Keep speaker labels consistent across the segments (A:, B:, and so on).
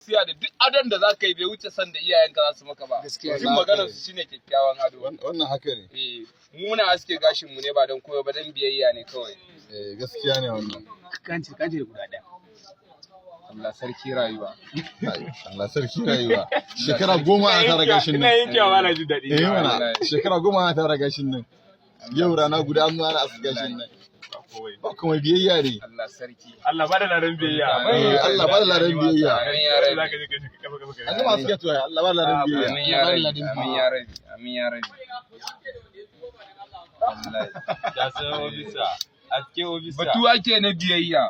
A: Siya da duk adon da za ka yi bai wuce san da iyayenka za su maka ba.
B: Gaskiya.
A: Jin maganar su shine kyakkyawan ado.
C: Wannan haka ne.
A: Eh, mu muna aske gashin mu ne ba don koyo ba, don biyayya ne kawai.
C: Eh, gaskiya ne wannan.
B: Kanci kanci da guda ɗaya.
A: Allah sarki rayuwa.
C: Ai, Allah sarki rayuwa. Shekara 10 ana tara gashin
D: Ina
C: nan.
D: yankewa ba na jin daɗi.
C: Eh mana, shekara 10 ana tara gashin nan. Yau rana guda an zo ana aske gashin nan. Ba kuma biyayya ne.
A: Allah sarki.
D: Allah ba da ladan biyayya.
C: Eh, Allah ba da ladan biyayya.
A: Amin ya rabi.
D: Za ka je ka shiga kafa kafa
C: An gama aske to ai, Allah ba da ladan biyayya.
A: Amin ya rabi. Amin ya rabi. Amin ya rabi. Wallahi.
D: Ya san ofisa. Aske ofisa.
A: Batu ake na biyayya.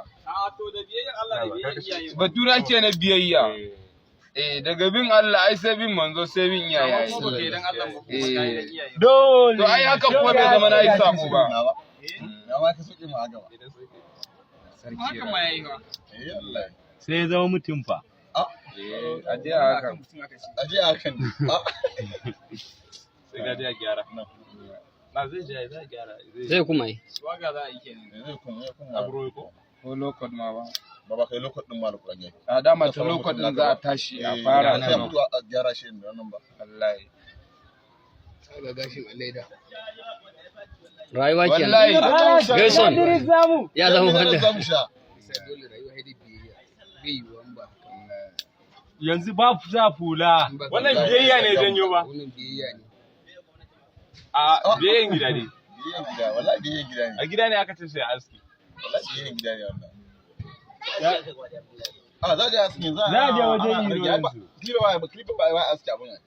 A: Batu ake na biyayya. Eh, daga bin Allah ai sai bin manzo, sai bin iyaye. Eh.
D: Dole.
A: To ai haka kuma bai zama na yi sabo ba.
C: Na ma ka soke mu haka ba.
A: Sarki rayuwa.
C: Eh Allah.
D: Sai ya zama mutum fa.
A: Eh, a je a haka.
C: Aje a kan. Ah.
D: Sai ka je a gyara. Na zai je zai gyara.
B: Zai kuma yi.
C: Zai kuma ya kuma.
D: Abro ko?
A: Ko lokot ma ba.
C: Ba ba kai lokacin din malu kuran yake.
A: A dama ta lokot din za a tashi a fara
C: sai a
A: nan.
C: fito a gyara shi da nan ba.
A: Wallahi.
B: Ga gashin a leda. Rayuwa kenan.
A: Wallahi.
B: Gerson ya zama wanda.
C: Za mu sha.
D: Yanzu ba za fula. Wannan biyayya ne janyo ba. A biyayyan gida ne.
C: Biyayyan gida, wallahi biyayyan gida ne.
D: A gida ne aka ce sai aski.
C: Wallahi biyayyan gida ne wannan. A za a je aski za
D: Za a je wajen
C: ana
D: iro
C: rage. Ai,
D: yanzu.
C: Clipper ba clipper ba ba aski abun ai.